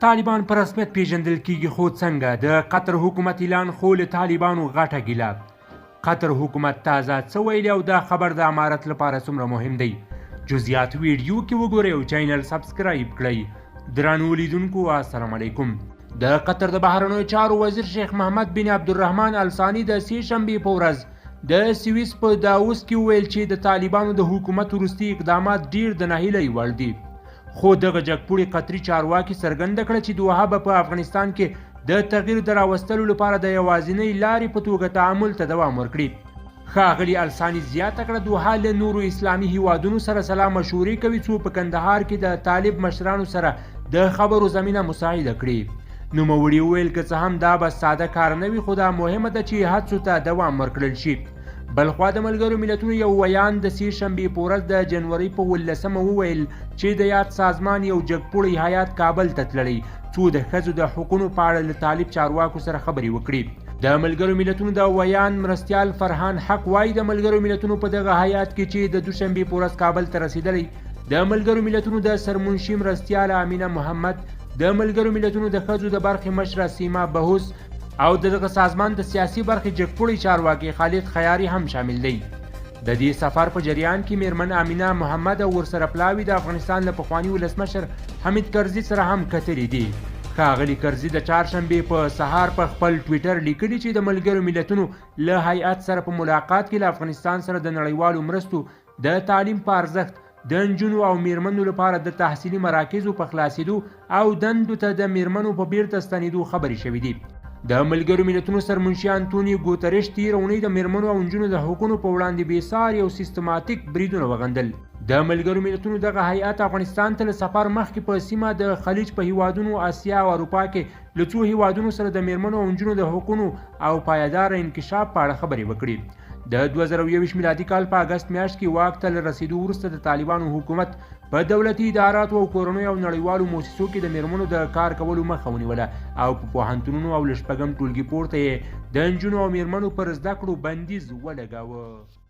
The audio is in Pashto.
طالبان په رسمیت پیژندل کیږي، خو څنګه؟ د قطر حکومت اعلان خو له طالبانو غټه ګیله. قطر حکومت تازه څه ویلي او دا خبر د امارت لپاره څومره مهم دی؟ جزئیات ویډیو کې وګورئ او چینل سبسکرایب کړئ. درنو لیدونکو السلام علیکم. د قطر د بهرنیو چارو وزیر شیخ محمد بن عبدالرحمن الثاني د سې شنبې په ورځ د سویس په داوس کې وویل چې د طالبانو د حکومت وروستي اقدامات ډیر د ناهیلۍ وړ دي. خو دغه جګپوړي قطري چارواکي څرګنده کړه چې دوحه به په افغانستان کې د تغییر د راوستلو لپاره د یوازینۍ لارې په توګه تعامل ته دوام ورکړي. ښاغلي الثاني زیاته کړه، دوحه له نورو اسلامي هیوادونو سره سلا مشورې کوي څو په کندهار کې د طالب مشرانو سره د خبرو زمینه مساعده کړي. نوموړي وویل، که څه هم دا به ساده کار نه وي، خو دا مهمه ده چې هڅو ته دوام ورکړل شي. بلخوا د ملګرو ملتونو یو ویاند د سې شنبې په ورځ د جنورۍ په 18 وویل چې د یاد سازمان یو جګپوړی هیات کابل ته تللی څو د ښځو د حقونو په اړه له طالب چارواکو سره خبرې وکړي. د ملګرو ملتونو د ویاند مرستیال فرهان حق وایي، د ملګرو ملتونو په دغه هیات کې چې د دوشنبې په ورځ کابل ته رسېدلی، د ملګرو ملتونو د سرمنشي مرستیاله امینه محمد، د ملګرو ملتونو د ښځو د برخې مشره سیما بهوس او د دغه سازمان د سیاسي برخې جګپوړی چارواکی خالد خیاري هم شامل دی. د دې سفر په جریان کې میرمن امینه محمد او ورسره پلاوي د افغانستان له پخواني ولسمشر حامد کرزي سره هم کتلي دي. ښاغلي کرزي د چهارشنبې په سهار په خپل ټویټر لیکلي چې د ملګرو ملتونو له هیئت سره په ملاقات کې له افغانستان سره د نړیوالو مرستو، د تعلیم په ارزښت، د نجونو او میرمنو لپاره د تحصیلي مراکزو په خلاصېدو او دندو ته د میرمنو په بیرته ستنېدو خبرې شوې دي. د ملګرو ملتونو سرمنشي انتوني ګوترش تېره اونۍ د میرمنو او نجونو د حقونو په وړاندې بېساري او سیستماتیک بریدونه وغندل. د ملګرو ملتونو دغه هیئت افغانستان ته له سفر مخکې په سیمه، د خلیج په هیوادونو، اسیا او اروپا کې له څو هیوادونو سره د میرمنو او نجونو د حقونو او پایداره انکشاف په اړه خبرې وکړې. د 2021 میلادي کال په اګست میاشت کې واک ته له رسېدو وروسته د طالبانو حکومت په دولتي اداراتو او کورنیو او نړیوالو موسسو کې د میرمنو د کار کولو مخه ونیوله او په پوهنتونونو او له شپږم ټولګي پورته یې د نجونو او میرمنو پر زده کړو بندیز ولګاوه.